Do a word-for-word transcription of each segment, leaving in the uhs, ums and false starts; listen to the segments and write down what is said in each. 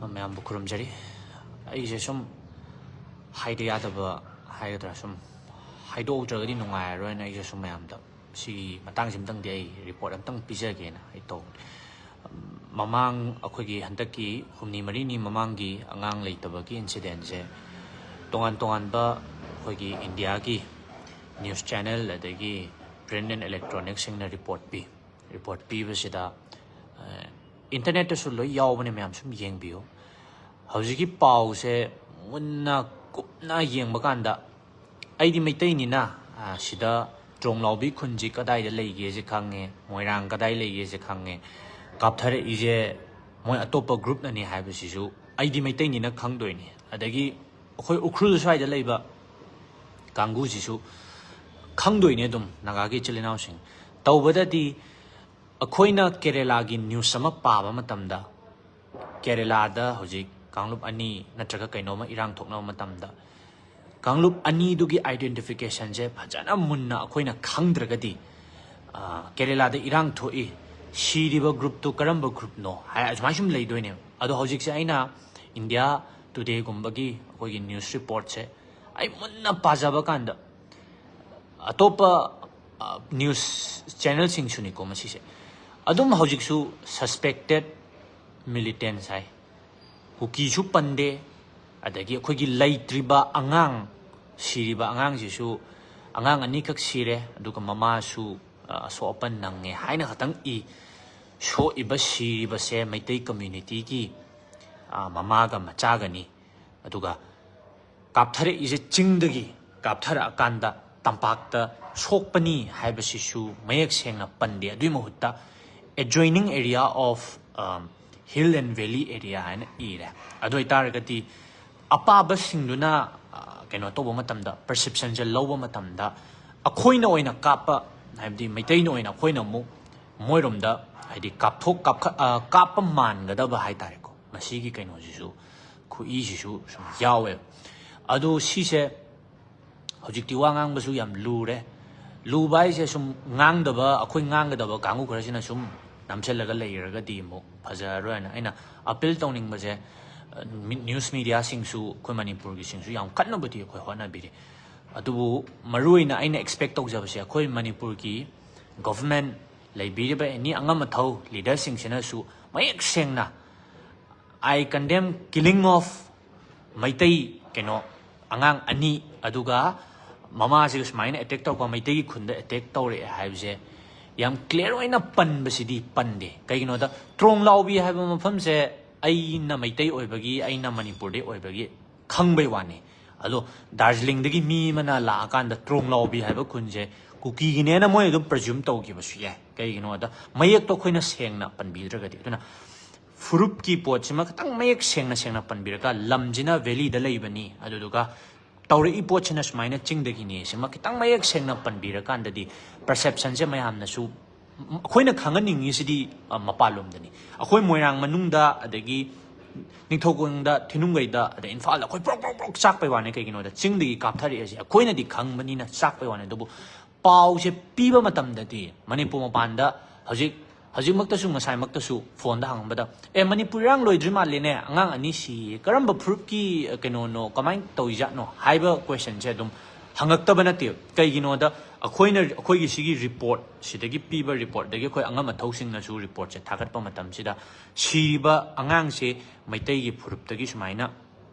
ꯃꯌꯥꯝꯕꯨ ꯈꯨꯔꯨꯝꯖꯔꯤ꯫ ꯑꯩꯁꯦ ꯁꯨꯝ ꯍꯥꯏꯗ ꯌꯥꯗꯕ ꯍꯥꯏꯒꯗ꯭ꯔꯥ, ꯁꯨꯝ ꯍꯥꯏꯗꯣꯛꯍꯧꯗ꯭ꯔꯒꯗꯤ ꯅꯨꯡꯉꯥꯏꯔꯔꯣꯏꯅ ꯑꯩꯁꯦ ꯁꯨꯝ ꯃꯌꯥꯝꯗ ꯁꯤꯒꯤ ꯃꯇꯥꯡꯁꯤ ꯑꯝꯇꯪꯗꯤ ꯑꯩ ꯔꯤꯄꯣꯔꯠ ꯑꯝꯇꯪ ꯄꯤꯖꯒꯦꯅ ꯑꯩ ꯇꯧꯕꯅꯤ꯫ ꯃꯃꯥꯡ ꯑꯩꯈꯣꯏꯒꯤ ꯍꯟꯗꯛꯀꯤ ꯍꯨꯝꯅꯤ ꯃꯔꯤꯅꯤ ꯃꯃꯥꯡꯒꯤ ꯑꯉꯥꯡ ꯂꯩꯇꯕꯒꯤ ꯏꯟꯁꯤꯗꯦꯟꯁꯦ ꯇꯣꯉꯥꯟ ꯇꯣꯉꯥꯟꯕ ꯑꯩꯈꯣꯏꯒꯤ ꯏꯟꯗꯤꯌꯥꯒꯤ ꯅ꯭ꯌꯨꯁ ꯆꯦꯅꯦꯜ ꯑꯗꯒꯤ ꯄ꯭ꯔꯤꯟ ꯑꯦꯟ ꯏꯂꯦꯛꯇ꯭ꯔꯣꯅꯤꯛꯁꯤꯡꯅ ꯔꯤꯄꯣꯔꯠ ꯄꯤ꯫ ꯔꯤꯄꯣꯔꯠ ꯄꯤꯕꯁꯤꯗ ꯏꯟꯇꯔꯅꯦꯠꯇꯁꯨ ꯂꯣꯏ ꯌꯥꯎꯕꯅꯦ, ꯃꯌꯥꯝ ꯁꯨꯝ ꯌꯦꯡꯕꯤꯌꯨ꯫ ꯍꯧꯖꯤꯛꯀꯤ ꯄꯥꯎꯁꯦ ꯃꯨꯟꯅ ꯀꯨꯞꯅ ꯌꯦꯡꯕ ꯀꯥꯟꯗ ꯑꯩꯗꯤ ꯃꯩꯇꯩꯅꯤꯅ ꯁꯤꯗ ꯇ꯭ꯔꯣꯡꯂꯥꯎꯕꯤ ꯈꯨꯟꯁꯤ ꯀꯗꯥꯏꯗ ꯂꯩꯒꯦꯁꯦ ꯈꯪꯉꯦ, ꯃꯣꯏꯔꯥꯡ ꯀꯗꯥꯏ ꯂꯩꯒꯦꯁꯦ ꯈꯪꯉꯦ꯫ ꯀꯥꯞꯊꯔꯛꯏꯁꯦ ꯃꯣꯏ ꯑꯇꯣꯞꯄ ꯒ꯭ꯔꯨꯞꯅꯅꯤ ꯍꯥꯏꯕꯁꯤꯁꯨ ꯑꯩꯗꯤ ꯃꯩꯇꯩꯅꯤꯅ ꯈꯪꯗꯣꯏꯅꯤ꯫ ꯑꯗꯒꯤ ꯑꯩꯈꯣꯏ ꯎꯈ꯭ꯔꯨꯜ ꯁ꯭ꯋꯥꯏꯗ ꯂꯩꯕ ꯀꯥꯡꯕꯨꯁꯤꯁꯨ ꯈꯪꯗꯣꯏꯅꯦ ꯑꯗꯨꯝ, ꯅꯥꯒꯥꯒꯤ ꯏꯆꯤꯜ ꯏꯅꯥꯎꯁꯤꯡ꯫ ꯇꯧꯕꯗꯗꯤ ꯑꯩꯈꯣꯏꯅ ꯀꯦꯔꯦꯂꯥꯒꯤ ꯅ꯭ꯌꯨꯁ ꯑꯃ ꯄꯥꯕ ꯃꯇꯝꯗ, ꯀꯦꯔꯦꯂꯥꯗ ꯍꯧꯖꯤꯛ ꯀꯥꯡꯂꯨꯞ ꯑꯅꯤ ꯅꯠꯇ꯭ꯔꯒ ꯀꯩꯅꯣꯝꯃ ꯏꯔꯥꯡ ꯊꯣꯛꯅꯕ ꯃꯇꯝꯗ ꯀꯥꯡꯂꯨꯞ ꯑꯅꯤꯗꯨꯒꯤ ꯑꯥꯏꯗꯦꯟꯇꯤꯐꯤꯀꯦꯁꯟꯁꯦ ꯐꯖꯅ ꯃꯨꯟꯅ ꯑꯩꯈꯣꯏꯅ ꯈꯪꯗ꯭ꯔꯒꯗꯤ, ꯀꯦꯔꯦꯂꯥꯗ ꯏꯔꯥꯡ ꯊꯣꯛꯏ, ꯁꯤꯔꯤꯕ ꯒ꯭ꯔꯨꯞꯇꯨ ꯀꯔꯝꯕ ꯒ꯭ꯔꯨꯞꯅꯣ ꯍꯥꯏ, ꯑꯁꯨꯃꯥꯏꯅ ꯁꯨꯝ ꯂꯩꯗꯣꯏꯅꯦꯕ꯫ ꯑꯗꯣ ꯍꯧꯖꯤꯛꯁꯦ ꯑꯩꯅ ꯏꯟꯗꯤꯌꯥ ꯇꯨꯗꯦꯒꯨꯝꯕꯒꯤ ꯑꯩꯈꯣꯏꯒꯤ ꯅ꯭ꯌꯨꯁ ꯔꯤꯄꯣꯔꯠꯁꯦ ꯑꯩ ꯃꯨꯟꯅ ꯄꯥꯖꯕ ꯀꯥꯟꯗ, ꯑꯇꯣꯞꯄ ꯅ꯭ꯌꯨꯁ ꯆꯦꯅꯦꯜꯁꯤꯡꯁꯨꯅꯤꯀꯣ ꯃꯁꯤꯁꯦ, ꯑꯗꯨꯝ ꯍꯧꯖꯤꯛꯁꯨ ꯁꯁꯄꯦꯛꯇꯦꯠ ꯃꯤꯂꯤꯇꯦꯟꯁ ꯍꯥꯏ, ꯀꯨꯀꯤꯁꯨ ꯄꯟꯗꯦ, ꯑꯗꯒꯤ ꯑꯩꯈꯣꯏꯒꯤ ꯂꯩꯇ꯭ꯔꯤꯕ ꯑꯉꯥꯡ, ꯁꯤꯔꯤꯕ ꯑꯉꯥꯡꯁꯤꯁꯨ, ꯑꯉꯥꯡ ꯑꯅꯤꯈꯛ ꯁꯤꯔꯦ, ꯑꯗꯨꯒ ꯃꯃꯥꯁꯨ ꯑꯁꯣꯛ ꯑꯄꯟ ꯅꯪꯉꯦ ꯍꯥꯏꯅ ꯈꯛꯇꯪ ꯏ꯫ ꯁꯣꯛꯏꯕ, ꯁꯤꯔꯤꯕꯁꯦ ꯃꯩꯇꯩ ꯀꯝꯃ꯭ꯌꯨꯅꯤꯇꯤꯒꯤ ꯃꯃꯥꯒ ꯃꯆꯥꯒꯅꯤ꯫ ꯑꯗꯨꯒ ꯀꯥꯞꯊꯔꯛꯏꯁꯦ ꯆꯤꯡꯗꯒꯤ ꯀꯥꯞꯊꯔꯛꯑꯀꯥꯟꯗ ꯇꯝꯄꯥꯛꯇ ꯁꯣꯛꯄꯅꯤ ꯍꯥꯏꯕꯁꯤꯁꯨ ꯃꯌꯦꯛ ꯁꯦꯡꯅ ꯄꯟꯗꯦ꯫ ꯑꯗꯨꯒꯤ ꯃꯍꯨꯠꯇ adjoining area of, um, hill and valley area ꯍꯥꯏꯅ ꯏꯔꯦ꯫ ꯑꯗꯨ ꯑꯣꯏꯇꯥꯔꯒꯗꯤ ꯑꯄꯥꯕꯁꯤꯡꯗꯨꯅ, ꯑ, ꯀꯩꯅꯣ ꯇꯧꯕ ꯃꯇꯝꯗ, ꯄꯔꯁꯦꯞꯁꯟꯁꯦ ꯂꯧꯕ ꯃꯇꯝꯗ, ꯑꯩꯈꯣꯏꯅ ꯑꯣꯏꯅ ꯀꯥꯞꯄ, ꯍꯥꯏꯕꯗꯤ ꯃꯩꯇꯩꯅ ꯑꯣꯏꯅ ꯑꯩꯈꯣꯏꯅ ꯑꯃꯨꯛ ꯃꯣꯏꯔꯣꯝꯗ, ꯍꯥꯏꯗꯤ ꯀꯥꯞꯊꯣꯛ-, ꯀꯥꯞꯈꯠ-, ꯑ, ꯀꯥꯞꯄ ꯃꯥꯟꯒꯗꯕ ꯍꯥꯏ ꯇꯥꯔꯦꯀꯣ, ꯃꯁꯤꯒꯤ ꯀꯩꯅꯣꯁꯤꯁꯨ, ꯈꯨꯏꯁꯤꯁꯨ ꯁꯨꯝ ꯌꯥꯎꯋꯦꯕ꯫ ꯑꯗꯣ ꯁꯤꯁꯦ ꯍꯧꯖꯤꯛꯇꯤ ꯋꯥ ꯉꯥꯡꯕꯁꯨ ꯌꯥꯝ ꯂꯨꯔꯦ꯫ ꯂꯨꯕ ꯍꯥꯏꯁꯦ ꯁꯨꯝ ꯉꯥꯡꯗꯕ, ꯑꯩꯈꯣꯏ ꯉꯥꯡꯒꯗꯕ ꯀꯥꯡꯕꯨ ꯈꯔꯁꯤꯅ ꯁꯨꯝ ꯅꯝꯁꯤꯜꯂꯒ ꯂꯩꯔꯒꯗꯤ ꯑꯃꯨꯛ ꯐꯖꯔꯔꯣꯏꯅ ꯑꯩꯅ ꯑꯄꯤꯜ ꯇꯧꯅꯤꯡꯕꯁꯦ, ꯅ꯭ꯌꯨꯁ ꯃꯤꯗꯤꯌꯥꯁꯤꯡꯁꯨ ꯑꯩꯈꯣꯏ ꯃꯅꯤꯄꯨꯔꯒꯤꯁꯤꯡꯁꯨ ꯌꯥꯝ ꯀꯟꯅꯕꯨꯗꯤ ꯑꯩꯈꯣꯏ ꯍꯣꯠꯅꯕꯤꯔꯤ꯫ ꯑꯗꯨꯕꯨ ꯃꯔꯨ ꯑꯣꯏꯅ ꯑꯩꯅ ꯑꯦꯛꯁꯄꯦꯛ ꯇꯧꯖꯕꯁꯦ ꯑꯩꯈꯣꯏ ꯃꯅꯤꯄꯨꯔꯒꯤ ꯒꯣꯚꯔꯟꯃꯦꯟꯠ, ꯂꯩꯕꯤꯔꯤꯕ ꯑꯦꯅꯤ ꯑꯉꯝ ꯑꯊꯧ ꯂꯤꯗꯔꯁꯤꯡꯁꯤꯅꯁꯨ ꯃꯌꯦꯛ ꯁꯦꯡꯅ "I condemn killing of Meitei ꯀꯩꯅꯣ ꯑꯉꯥꯡ ꯑꯅꯤ, ꯑꯗꯨꯒ ꯃꯃꯥꯁꯤꯒ ꯁꯨꯃꯥꯏꯅ ꯑꯦꯇꯦꯛ ꯇꯧꯔꯛꯄ, ꯃꯩꯇꯩꯒꯤ ꯈꯨꯟꯗ ꯑꯦꯇꯦꯛ ꯇꯧꯔꯛꯑꯦ" ꯍꯥꯏꯕꯁꯦ ꯌꯥꯝ ꯀ꯭ꯂꯤꯌꯥꯔ ꯑꯣꯏꯅ ꯄꯟꯕꯁꯤꯗꯤ ꯄꯟꯗꯦ꯫ ꯀꯩꯒꯤꯅꯣꯗ, ꯇ꯭ꯔꯣꯡ ꯂꯥꯎꯕꯤ ꯍꯥꯏꯕ ꯃꯐꯝꯁꯦ ꯑꯩꯅ ꯃꯩꯇꯩ ꯑꯣꯏꯕꯒꯤ, ꯑꯩꯅ ꯃꯅꯤꯄꯨꯔꯗꯩ ꯑꯣꯏꯕꯒꯤ ꯈꯪꯕꯩ ꯋꯥꯅꯤ꯫ ꯑꯗꯣ ꯗꯥꯔꯖꯤꯂꯤꯡꯗꯒꯤ ꯃꯤ ꯑꯃꯅ ꯂꯥꯛꯑꯀꯥꯟꯗ ꯇ꯭ꯔꯣꯡ ꯂꯥꯎꯕꯤ ꯍꯥꯏꯕ ꯈꯨꯟꯁꯦ ꯀꯨꯀꯤꯒꯤꯅꯦꯅ ꯃꯣꯏ ꯑꯗꯨꯝ ꯄ꯭ꯔꯖ꯭ꯌꯨꯝ ꯇꯧꯈꯤꯕꯁꯨ ꯌꯥꯏ꯫ ꯀꯩꯒꯤꯅꯣꯗ, ꯃꯌꯦꯛꯇꯣ ꯑꯩꯈꯣꯏꯅ ꯁꯦꯡꯅ ꯄꯟꯕꯤꯗ꯭ꯔꯒꯗꯤ꯫ ꯑꯗꯨꯅ ꯐꯨꯔꯨꯞꯀꯤ ꯄꯣꯠꯁꯤꯃ ꯈꯤꯇꯪ ꯃꯌꯦꯛ ꯁꯦꯡꯅ ꯁꯦꯡꯅ ꯄꯟꯕꯤꯔꯒ, ꯂꯝꯁꯤꯅ ꯚꯦꯂꯤꯗ ꯂꯩꯕꯅꯤ, ꯑꯗꯨꯗꯨꯒ ꯇꯧꯔꯛꯏ ꯄꯣꯠꯁꯤꯅ ꯁꯨꯃꯥꯏꯅ ꯆꯤꯡꯗꯒꯤꯅꯤ, ꯁꯤꯃ ꯈꯤꯇꯪ ꯃꯌꯦꯛ ꯁꯦꯡꯅ ꯄꯟꯕꯤꯔꯀꯥꯟꯗꯗꯤ ꯄꯔꯁꯦꯞꯁꯟꯁꯦ ꯃꯌꯥꯝꯅꯁꯨ, ꯑꯩꯈꯣꯏꯅ ꯈꯪꯍꯟꯅꯤꯡꯉꯤꯁꯤꯗꯤ, ꯑ, ꯃꯄꯥꯟꯂꯣꯝꯗꯅꯤ꯫ ꯑꯩꯈꯣꯏ ꯃꯣꯏꯔꯥꯡ ꯃꯅꯨꯡꯗ, ꯑꯗꯒꯤ ꯅꯤꯡꯊꯧꯈꯣꯡꯗ, ꯊꯤꯅꯨꯡꯒꯩꯗ, ꯑꯗꯩ ꯏꯝꯐꯥꯜꯗ ꯑꯩꯈꯣꯏ ꯄ꯭ꯔꯣꯛ ꯄ꯭ꯔꯣꯛ ꯄ꯭ꯔꯣꯛ ꯆꯥꯛꯄꯩ ꯋꯥꯅꯤ꯫ ꯀꯩꯒꯤꯅꯣꯗ, ꯆꯤꯡꯗꯒꯤ ꯀꯥꯞꯊꯔꯛꯑꯦꯁꯦ ꯑꯩꯈꯣꯏꯅꯗꯤ ꯈꯪꯕꯅꯤꯅ ꯆꯥꯛꯄꯩ ꯋꯥꯅꯤ꯫ ꯑꯗꯨꯕꯨ ꯄꯥꯎꯁꯦ ꯄꯤꯕ ꯃꯇꯝꯗꯗꯤ ꯃꯅꯤꯄꯨꯔ ꯃꯄꯥꯟꯗ ꯍꯧꯖꯤꯛ, ꯍꯧꯖꯤꯛꯃꯛꯇꯁꯨ, ꯉꯁꯥꯏꯃꯛꯇꯁꯨ ꯐꯣꯟꯗ ꯍꯪꯕꯗ, "ꯑꯦ, ꯃꯅꯤꯄꯨꯔ ꯏꯔꯥꯡ ꯂꯣꯏꯗ꯭ꯔꯤ ꯃꯥꯜꯂꯦꯅꯦ, ꯑꯉꯥꯡ ꯑꯅꯤ ꯁꯤꯌꯦ, ꯀꯔꯝꯕ ꯐꯨꯔꯨꯞꯀꯤ, ꯑ, ꯀꯩꯅꯣꯅꯣ, ꯀꯃꯥꯏꯅ ꯇꯧꯔꯤꯖꯥꯠꯅꯣ?" ꯍꯥꯏꯕ ꯀꯣꯏꯁꯟꯁꯦ ꯑꯗꯨꯝ ꯍꯪꯉꯛꯇꯕ ꯅꯠꯇꯦ꯫ ꯀꯩꯒꯤꯅꯣꯗ, ꯑꯩꯈꯣꯏꯅ, ꯑꯩꯈꯣꯏꯒꯤ ꯁꯤꯒꯤ ꯔꯤꯄꯣꯔꯠ, ꯁꯤꯗꯒꯤ ꯄꯤꯕ ꯔꯤꯄꯣꯔꯠꯇꯒꯤ ꯑꯩꯈꯣꯏ ꯑꯉꯝ ꯑꯊꯧꯁꯤꯡꯅꯁꯨ ꯔꯤꯄꯣꯔꯠꯁꯦ ꯊꯥꯒꯠꯄ ꯃꯇꯝꯁꯤꯗ, ꯁꯤꯔꯤꯕ ꯑꯉꯥꯡꯁꯦ ꯃꯩꯇꯩꯒꯤ ꯐꯨꯔꯨꯞꯇꯒꯤ ꯁꯨꯃꯥꯏꯅ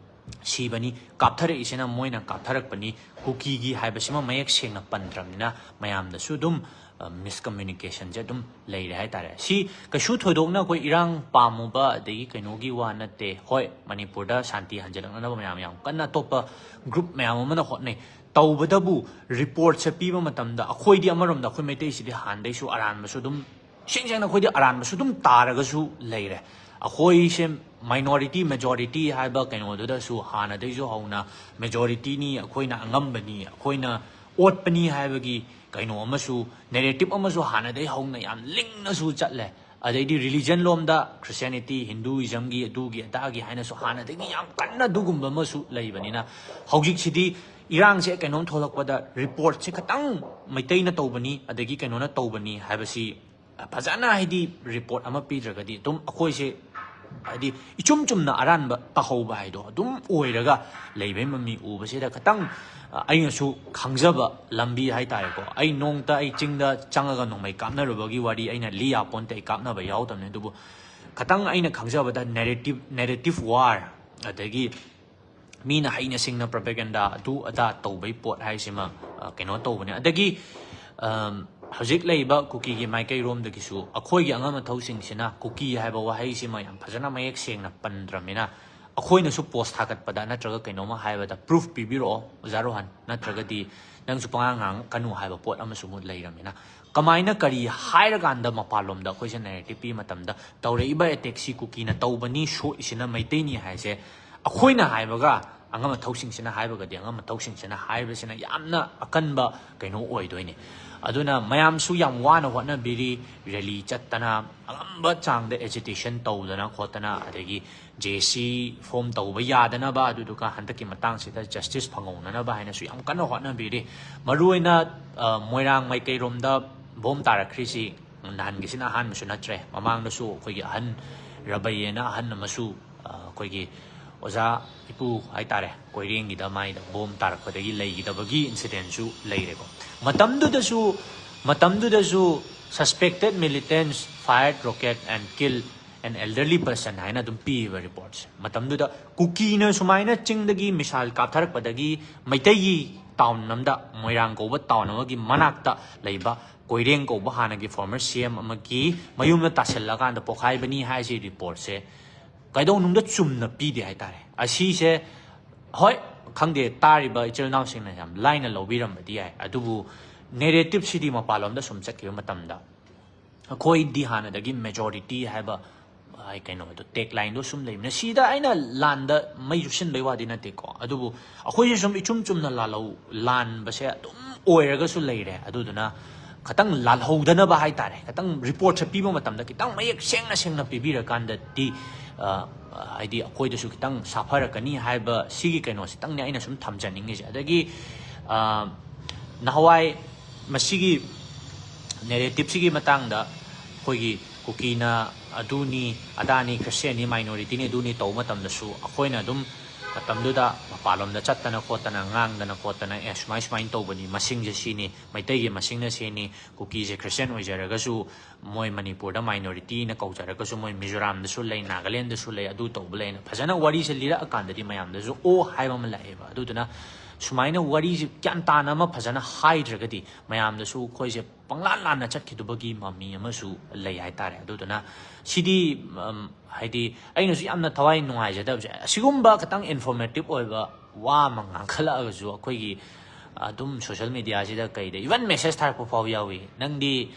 ꯁꯤꯕꯅꯤ, ꯀꯥꯞꯊꯔꯛꯏꯁꯤꯅ ꯃꯣꯏꯅ ꯀꯥꯞꯊꯔꯛꯄꯅꯤ, ꯀꯨꯀꯤꯒꯤ ꯍꯥꯏꯕꯁꯤꯃ ꯃꯌꯦꯛ ꯁꯦꯡꯅ ꯄꯟꯗ꯭ꯔꯕꯅꯤꯅ ꯃꯌꯥꯝꯗꯁꯨ ꯑꯗꯨꯝ, ꯑ, ꯃꯤꯁꯀꯝꯃ꯭ꯌꯨꯅꯤꯀꯦꯁꯟꯁꯦ ꯑꯗꯨꯝ ꯂꯩꯔꯦ ꯍꯥꯏꯇꯥꯔꯦ꯫ ꯁꯤ ꯀꯩꯁꯨ ꯊꯣꯏꯗꯣꯛꯅ ꯑꯩꯈꯣꯏ ꯏꯔꯥꯡ ꯄꯥꯝꯃꯨꯕ ꯑꯗꯒꯤ ꯀꯩꯅꯣꯒꯤ ꯋꯥ ꯅꯠꯇꯦ꯫ ꯍꯣꯏ, ꯃꯅꯤꯄꯨꯔꯗ ꯁꯥꯟꯇꯤ ꯍꯟꯖꯤꯜꯂꯛꯅꯅꯕ ꯃꯌꯥꯝ ꯌꯥꯝ ꯀꯟꯅ ꯑꯇꯣꯞꯄ ꯒ꯭ꯔꯨꯞ ꯃꯌꯥꯝ ꯑꯃꯅ ꯍꯣꯠꯅꯩ꯫ ꯇꯧꯕꯇꯕꯨ ꯔꯤꯄꯣꯔꯠꯁꯦ ꯄꯤꯕ ꯃꯇꯝꯗ ꯑꯩꯈꯣꯏꯗꯤ ꯑꯃꯔꯣꯝꯗ ꯑꯩꯈꯣꯏ ꯃꯩꯇꯩꯁꯤꯗꯤ ꯍꯥꯟꯅꯗꯩꯁꯨ ꯑꯔꯥꯟꯕꯁꯨ ꯑꯗꯨꯝ, ꯏꯁꯦꯡ ꯁꯦꯡꯅ ꯑꯩꯈꯣꯏꯗꯤ ꯑꯔꯥꯟꯕꯁꯨ ꯑꯗꯨꯝ ꯇꯥꯔꯒꯁꯨ ꯂꯩꯔꯦ꯫ ꯑꯩꯈꯣꯏꯁꯦ ꯃꯥꯏꯅꯣꯔꯤꯇꯤ, ꯃꯦꯖꯣꯔꯤꯇꯤ ꯍꯥꯏꯕ ꯀꯩꯅꯣꯗꯨꯗꯁꯨ ꯍꯥꯟꯅꯗꯩꯁꯨ ꯍꯧꯅ ꯃꯦꯖꯣꯔꯤꯇꯤꯅꯤ, ꯑꯩꯈꯣꯏꯅ ꯑꯉꯝꯕꯅꯤ, ꯑꯩꯈꯣꯏꯅ ꯑꯣꯠꯄꯅꯤ ꯍꯥꯏꯕꯒꯤ ꯀꯩꯅꯣ ꯑꯃꯁꯨ, ꯅꯦꯔꯦꯇꯤꯞ ꯑꯃꯁꯨ ꯍꯥꯟꯅꯗꯩ ꯍꯧꯅ ꯌꯥꯝ ꯂꯤꯡꯅꯁꯨ ꯆꯠꯂꯦ꯫ ꯑꯗꯩꯗꯤ ꯔꯤꯂꯤꯖꯟ ꯂꯣꯝꯗ ꯈ꯭ꯔꯤꯁꯇꯤꯌꯥꯅꯤꯇꯤ, ꯍꯤꯟꯗꯨꯏꯖꯝꯒꯤ, ꯑꯗꯨꯒꯤ ꯑꯗꯥꯒꯤ ꯍꯥꯏꯅꯁꯨ ꯍꯥꯟꯅꯗꯒꯤ ꯌꯥꯝ ꯀꯟꯅ ꯑꯗꯨꯒꯨꯝꯕ ꯑꯃꯁꯨ ꯂꯩꯕꯅꯤꯅ, ꯍꯧꯖꯤꯛꯁꯤꯗꯤ ꯏꯔꯥꯡꯁꯦ ꯀꯩꯅꯣꯝ ꯊꯣꯛꯂꯛꯄꯗ ꯔꯤꯄꯣꯔꯠꯁꯦ ꯈꯤꯇꯪ ꯃꯩꯇꯩꯅ ꯇꯧꯕꯅꯤ ꯑꯗꯒꯤ ꯀꯩꯅꯣꯅ ꯇꯧꯕꯅꯤ ꯍꯥꯏꯕꯁꯤ ꯐꯖꯅ ꯍꯥꯏꯗꯤ ꯔꯤꯄꯣꯔꯠ ꯑꯃ ꯄꯤꯗ꯭ꯔꯒꯗꯤ ꯑꯗꯨꯝ ꯑꯩꯈꯣꯏꯁꯦ ꯍꯥꯏꯗꯤ ꯏꯆꯨꯝ ꯆꯨꯝꯅ ꯑꯔꯥꯟꯕ ꯇꯥꯍꯧꯕ ꯍꯥꯏꯗꯣ ꯑꯗꯨꯝ ꯑꯣꯏꯔꯒ ꯂꯩꯕꯩ ꯃꯃꯤ ꯎꯕꯁꯤꯗ ꯈꯤꯇꯪ, ꯑ, ꯑꯩꯅꯁꯨ ꯈꯪꯖꯕ ꯂꯝꯕꯤ ꯍꯥꯏꯇꯥꯔꯦꯀꯣ꯫ ꯑꯩ ꯅꯣꯡꯇ ꯑꯩ ꯆꯤꯡꯗ ꯆꯪꯉꯒ ꯅꯣꯡꯃꯩ ꯀꯥꯞꯅꯔꯨꯕꯒꯤ ꯋꯥꯔꯤ ꯑꯩꯅ ꯂꯤ ꯌꯥꯄꯣꯟꯇꯦ, ꯑꯩ ꯀꯥꯞꯅꯕ ꯌꯥꯎꯗꯕꯅꯤ꯫ ꯑꯗꯨꯕꯨ ꯈꯤꯇꯪ ꯑꯩꯅ ꯈꯪꯖꯕꯗ narrative, narrative war, ꯑꯗꯒꯤ ꯃꯤꯅ ꯍꯩꯅ ꯁꯤꯡꯅ propaganda ꯑꯗꯨ ꯑꯗꯥ ꯇꯧꯕꯩ ꯄꯣꯠ ꯍꯥꯏꯁꯤꯃ, ꯑ, ꯀꯩꯅꯣ ꯇꯧꯕꯅꯦ꯫ ꯑꯗꯒꯤ, ꯑꯝ, ꯍꯧꯖꯤꯛ ꯂꯩꯔꯤꯕ ꯀꯨꯀꯤꯒꯤ ꯃꯥꯏꯀꯩꯔꯣꯝꯗꯒꯤꯁꯨ ꯑꯩꯈꯣꯏꯒꯤ ꯑꯉꯝ ꯑꯊꯧꯁꯤꯡꯁꯤꯅ ꯀꯨꯀꯤ ꯍꯥꯏꯕ ꯋꯥꯍꯩꯁꯤꯃ ꯌꯥꯝ ꯐꯖꯅ ꯃꯌꯦꯛ ꯁꯦꯡꯅ ꯄꯟꯗ꯭ꯔꯃꯤꯅ, ꯑꯩꯈꯣꯏꯅꯁꯨ post ꯊꯥꯒꯠꯄꯗ ꯅꯠꯇ꯭ꯔꯒ ꯀꯩꯅꯣꯝꯃ ꯍꯥꯏꯕꯗ proof ꯄꯤꯕꯤꯔꯛꯑꯣ ꯑꯣꯖꯥ ꯔꯣꯍꯟ, ꯅꯠꯇ꯭ꯔꯒꯗꯤ ꯅꯪꯁꯨ ꯄꯉꯥꯡ ꯉꯥꯡꯉꯛꯀꯅꯨ ꯍꯥꯏꯕ ꯄꯣꯠ ꯑꯃꯁꯨ ꯑꯃꯨꯛ ꯂꯩꯔꯃꯤꯅ, ꯀꯃꯥꯏꯅ ꯀꯔꯤ ꯍꯥꯏꯔꯀꯥꯟꯗ ꯃꯄꯥꯟꯂꯣꯝꯗ ꯑꯩꯈꯣꯏꯁꯦ narrative ꯄꯤꯕ ꯃꯇꯝꯗ ꯇꯧꯔꯛꯏꯕ attackꯁꯤ ꯀꯨꯀꯤꯅ ꯇꯧꯕꯅꯤ, ꯁꯣꯛꯏꯁꯤꯅ ꯃꯩꯇꯩꯅꯤ ꯍꯥꯏꯁꯦ ꯑꯩꯈꯣꯏꯅ ꯍꯥꯏꯕꯒ ꯑꯉꯝ ꯑꯊꯧꯁꯤꯡꯁꯤꯅ ꯍꯥꯏꯕꯒꯗꯤ ꯑꯉꯝ ꯑꯊꯧꯁꯤꯡꯁꯤꯅ ꯍꯥꯏꯕꯁꯤꯅ ꯌꯥꯝꯅ ꯑꯀꯟꯕ ꯀꯩꯅꯣ ꯑꯣꯏꯗꯣꯏꯅꯤ꯫ ꯑꯗꯨꯅ ꯃꯌꯥꯝꯁꯨ ꯌꯥꯝ ꯋꯥꯅ ꯍꯣꯠꯅꯕꯤꯔꯤ, rally ꯆꯠꯇꯅ ꯑꯉꯝꯕ ꯆꯥꯡꯗ agitation ꯇꯧꯗꯅ ꯈꯣꯠꯇꯅ, ꯑꯗꯒꯤ JAC form ꯇꯧꯕ ꯌꯥꯗꯅꯕ, ꯑꯗꯨꯗꯨꯒ ꯍꯟꯗꯛꯀꯤ ꯃꯇꯥꯡꯁꯤꯗ justice ꯐꯪꯍꯧꯅꯅꯕ ꯍꯥꯏꯅꯁꯨ ꯌꯥꯝ ꯀꯟꯅ ꯍꯣꯠꯅꯕꯤꯔꯤ꯫ ꯃꯔꯨꯑꯣꯏꯅ, ꯑ, ꯃꯣꯏꯔꯥꯡ ꯃꯥꯏꯀꯩꯔꯣꯝꯗ bomb ꯇꯥꯔꯛꯈ꯭ꯔꯤꯁꯤ ꯅꯍꯥꯟꯒꯤꯁꯤꯅ ꯑꯍꯥꯟꯕꯁꯨ ꯅꯠꯇ꯭ꯔꯦ꯫ ꯃꯃꯥꯡꯗꯁꯨ ꯑꯩꯈꯣꯏꯒꯤ ꯑꯍꯟ ꯔꯕꯩꯌꯦꯅ ꯑꯍꯟ ꯑꯃꯁꯨ, ꯑ, ꯑꯩꯈꯣꯏꯒꯤ ꯑꯣꯖꯥ ꯏꯄꯨ ꯍꯥꯏꯇꯥꯔꯦ, ꯀꯣꯏꯔꯦꯡꯒꯤꯗ ꯃꯥꯏꯗ bomb ꯇꯥꯔꯛꯄꯗꯒꯤ ꯂꯩꯈꯤꯗꯕꯒꯤ incidentꯁꯨ ꯂꯩꯔꯦꯀꯣ꯫ ꯃꯇꯝꯗꯨꯗꯁꯨ, ꯃꯇꯝꯗꯨꯗꯁꯨ suspected militants fired rocket and kill an elderly person ꯍꯥꯏꯅ ꯑꯗꯨꯝ ꯄꯤꯌꯦꯕ reportꯁꯦ꯫ ꯃꯇꯝꯗꯨꯗ ꯀꯨꯀꯤꯅ ꯁꯨꯃꯥꯏꯅ ꯆꯤꯡꯗꯒꯤ missile ꯀꯥꯞꯊꯔꯛꯄꯗꯒꯤ ꯃꯩꯇꯩꯒꯤ town ꯑꯃꯗ, ꯃꯣꯏꯔꯥꯡ ꯀꯧꯕ town ꯑꯃꯒꯤ ꯃꯅꯥꯛꯇ ꯂꯩꯕ ꯀꯣꯏꯔꯦꯡ ꯀꯧꯕ ꯍꯥꯟꯅꯒꯤ former CM ꯑꯃꯒꯤ ꯃꯌꯨꯝꯗ ꯇꯥꯁꯤꯜꯂꯀꯥꯟꯗ ꯄꯣꯛꯈꯥꯏꯕꯅꯤ ꯍꯥꯏꯁꯤ reportꯁꯦ ꯀꯩꯗꯧꯅꯨꯡꯗ ꯆꯨꯝꯅ ꯄꯤꯗꯦ ꯍꯥꯏꯇꯥꯔꯦ꯫ ꯑꯁꯤꯁꯦ, ꯍꯣꯏ, ꯈꯪꯗꯦ, ꯇꯥꯔꯤꯕ ꯏꯆꯤꯜ ꯏꯅꯥꯎꯁꯤꯡꯅ ꯌꯥꯝ ꯂꯥꯏꯅ ꯂꯧꯕꯤꯔꯝꯕꯗꯤ ꯌꯥꯏ, ꯑꯗꯨꯕꯨ narrativeꯁꯤꯗꯤ ꯃꯄꯥꯟꯂꯣꯝꯗ ꯁꯨꯝ ꯆꯠꯈꯤꯕ ꯃꯇꯝꯗ ꯑꯩꯈꯣꯏꯗꯤ ꯍꯥꯟꯅꯗꯒꯤ majority ꯍꯥꯏꯕ, ꯑ, ꯀꯩꯅꯣꯗꯣ, taglineꯗꯣ ꯁꯨꯝ ꯂꯩꯕꯅꯦ꯫ ꯁꯤꯗ ꯑꯩꯅ ꯂꯥꯟꯗ ꯃꯩ ꯆꯨꯞꯁꯤꯟꯕꯩ ꯋꯥꯗꯤ ꯅꯠꯇꯦꯀꯣ, ꯑꯗꯨꯕꯨ ꯑꯩꯈꯣꯏꯁꯦ ꯁꯨꯝ ꯏꯆꯨꯝ ꯆꯨꯝꯅ ꯂꯥꯜꯍꯧ-, ꯂꯥꯟꯕꯁꯦ ꯑꯗꯨꯝ ꯑꯣꯏꯔꯒꯁꯨ ꯂꯩꯔꯦ꯫ ꯑꯗꯨꯗꯨꯅ ꯈꯤꯇꯪ ꯂꯥꯜꯍꯧꯗꯅꯕ ꯍꯥꯏꯇꯥꯔꯦ, ꯈꯤꯇꯪ reportꯁꯦ ꯄꯤꯕ ꯃꯇꯝꯗ ꯈꯤꯇꯪ ꯃꯌꯦꯛ ꯁꯦꯡꯅ ꯁꯦꯡꯅ ꯄꯤꯕꯤꯔꯀꯥꯟꯗꯗꯤ, ꯑ, ꯍꯥꯏꯗꯤ ꯑꯩꯈꯣꯏꯗꯁꯨ ꯈꯤꯇꯪ ꯁꯥꯐꯔꯛꯀꯅꯤ ꯍꯥꯏꯕ ꯁꯤꯒꯤ ꯀꯩꯅꯣꯁꯤꯇꯪꯅꯦ ꯑꯩꯅ ꯁꯨꯝ ꯊꯝꯖꯅꯤꯡꯉꯤꯁꯦ꯫ ꯑꯗꯒꯤ, ꯑ, ꯅꯍꯥꯟꯋꯥꯏ ꯃꯁꯤꯒꯤ narrativeꯁꯤꯒꯤ ꯃꯇꯥꯡꯗ ꯑꯩꯈꯣꯏꯒꯤ ꯀꯨꯀꯤꯅ ꯑꯗꯨꯅꯤ, ꯑꯗꯥꯅꯤ, ꯈ꯭ꯔꯤꯁꯇꯤꯌꯥꯟꯅꯤ, ꯃꯥꯏꯅꯣꯔꯤꯇꯤꯅꯤ, ꯑꯗꯨꯅꯤ ꯇꯧꯕ ꯃꯇꯝꯗꯁꯨ ꯑꯩꯈꯣꯏꯅ ꯑꯗꯨꯝ ꯃꯇꯝꯗꯨꯗ ꯃꯄꯥꯟꯂꯣꯝꯗ ꯆꯠꯇꯅ ꯈꯣꯠꯇꯅ, ꯉꯥꯡꯗꯅ ꯈꯣꯠꯇꯅ, "ꯑꯦ, ꯁꯨꯃꯥꯏ ꯁꯨꯃꯥꯏꯅ ꯇꯧꯕꯅꯤ, ꯃꯁꯤꯡꯁꯦ ꯁꯤꯅꯤ, ꯃꯩꯇꯩꯒꯤ ꯃꯁꯤꯡꯅ ꯁꯤꯅꯤ, ꯀꯨꯀꯤꯁꯦ ꯈ꯭ꯔꯤꯁꯇꯤꯌꯥꯟ ꯑꯣꯏꯖꯔꯒꯁꯨ ꯃꯣꯏ ꯃꯅꯤꯄꯨꯔꯗ ꯃꯥꯏꯅꯣꯔꯤꯇꯤꯅ ꯀꯧꯖꯔꯒꯁꯨ ꯃꯣꯏ ꯃꯤꯖꯣꯔꯥꯝꯗꯁꯨ ꯂꯩ, ꯅꯥꯒꯥꯂꯦꯟꯗꯁꯨ ꯂꯩ, ꯑꯗꯨ ꯇꯧꯕ ꯂꯩꯅ" ꯐꯖꯅ ꯋꯥꯔꯤꯁꯦ ꯂꯤꯔꯛꯑꯀꯥꯟꯗꯗꯤ ꯃꯌꯥꯝꯗꯁꯨ "ꯑꯣ" ꯍꯥꯏꯕ ꯑꯃ ꯂꯥꯛꯑꯦꯕ꯫ ꯑꯗꯨꯗꯨꯅ ꯁꯨꯃꯥꯏꯅ ꯋꯥꯔꯤꯁꯦ ꯒ꯭ꯌꯥꯟ ꯇꯥꯅ ꯑꯃ ꯐꯖꯅ ꯍꯥꯏꯗ꯭ꯔꯒꯗꯤ ꯃꯌꯥꯝꯗꯁꯨ ꯑꯩꯈꯣꯏꯁꯦ ꯄꯪꯂꯥꯟ ꯂꯥꯟꯅ ꯆꯠꯈꯤꯗꯕꯒꯤ ꯃꯃꯤ ꯑꯃꯁꯨ ꯂꯩ ꯍꯥꯏꯇꯥꯔꯦ꯫ ꯑꯗꯨꯗꯨꯅ ꯁꯤꯗꯤ, ꯎꯝ, ꯍꯥꯏꯗꯤ ꯑꯩꯅꯁꯨ ꯌꯥꯝꯅ ꯊꯋꯥꯏ ꯅꯨꯡꯉꯥꯏꯖꯗꯕꯁꯦ, ꯑꯁꯤꯒꯨꯝꯕ ꯈꯤꯇꯪ ꯏꯟꯐꯣꯔꯃꯦꯇꯤꯞ ꯑꯣꯏꯕ ꯋꯥ ꯑꯃ ꯉꯥꯡꯈꯠꯂꯛꯑꯒꯁꯨ ꯑꯩꯈꯣꯏꯒꯤ ꯑꯗꯨꯝ ꯁꯣꯁꯦꯜ ꯃꯦꯗꯤꯌꯥꯁꯤꯗ ꯀꯩꯗ ꯏꯚꯟ ꯃꯦꯁꯦꯖ ꯊꯥꯔꯛꯄ ꯐꯥꯎ ꯌꯥꯎꯏ, "ꯅꯪꯗꯤ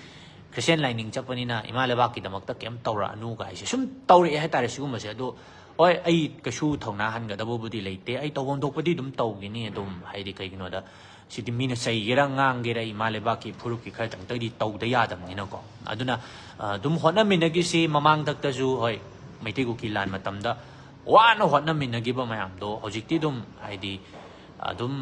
ꯈ꯭ꯔꯤꯁꯇꯤꯌꯥꯟ ꯂꯥꯏꯅꯤꯡ ꯆꯠꯄꯅꯤꯅ ꯏꯃꯥ ꯂꯩꯕꯥꯛꯀꯤꯗꯃꯛꯇ ꯀꯩꯝ ꯇꯧꯔꯛꯑꯅꯨ" ꯀꯥꯏꯁꯦ ꯁꯨꯝ ꯇꯧꯔꯛꯑꯦ ꯍꯥꯏꯇꯥꯔꯦ꯫ ꯁꯤꯒꯨꯝꯕꯁꯦ, ꯑꯗꯣ ꯍꯣꯏ, ꯑꯩ ꯀꯩꯁꯨ ꯊꯧꯅꯥ ꯍꯟꯒꯗꯕꯕꯨꯗꯤ ꯂꯩꯇꯦ, ꯑꯩ ꯇꯧꯐꯝ ꯊꯣꯛꯄꯗꯤ ꯑꯗꯨꯝ ꯇꯧꯈꯤꯅꯤ꯫ ꯑꯗꯨꯝ ꯍꯥꯏꯗꯤ ꯀꯩꯒꯤꯅꯣꯗ ꯁꯤꯗꯤ ꯃꯤꯅ ꯆꯩꯒꯦꯔꯥ ꯉꯥꯡꯒꯦꯔꯥ ꯏꯃꯥ ꯂꯩꯕꯥꯛꯀꯤ ꯐꯨꯔꯨꯞꯀꯤ ꯈꯔ ꯇꯪꯇꯒꯗꯤ ꯇꯧꯗ ꯌꯥꯗꯕꯅꯤꯅꯀꯣ꯫ ꯑꯗꯨꯅ ꯑ, ꯑꯗꯨꯝ ꯍꯣꯠꯅꯃꯤꯟꯅꯈꯤꯁꯤ꯫ ꯃꯃꯥꯡꯗꯛꯇꯁꯨ ꯍꯣꯏ, ꯃꯩꯇꯩ ꯀꯨꯀꯤ ꯂꯥꯟ ꯃꯇꯝꯗ ꯋꯥꯅ ꯍꯣꯠꯅꯃꯤꯟꯅꯈꯤꯕ ꯃꯌꯥꯝꯗꯣ ꯍꯧꯖꯤꯛꯇꯤ ꯑꯗꯨꯝ ꯍꯥꯏꯗꯤ ꯑꯗꯨꯝ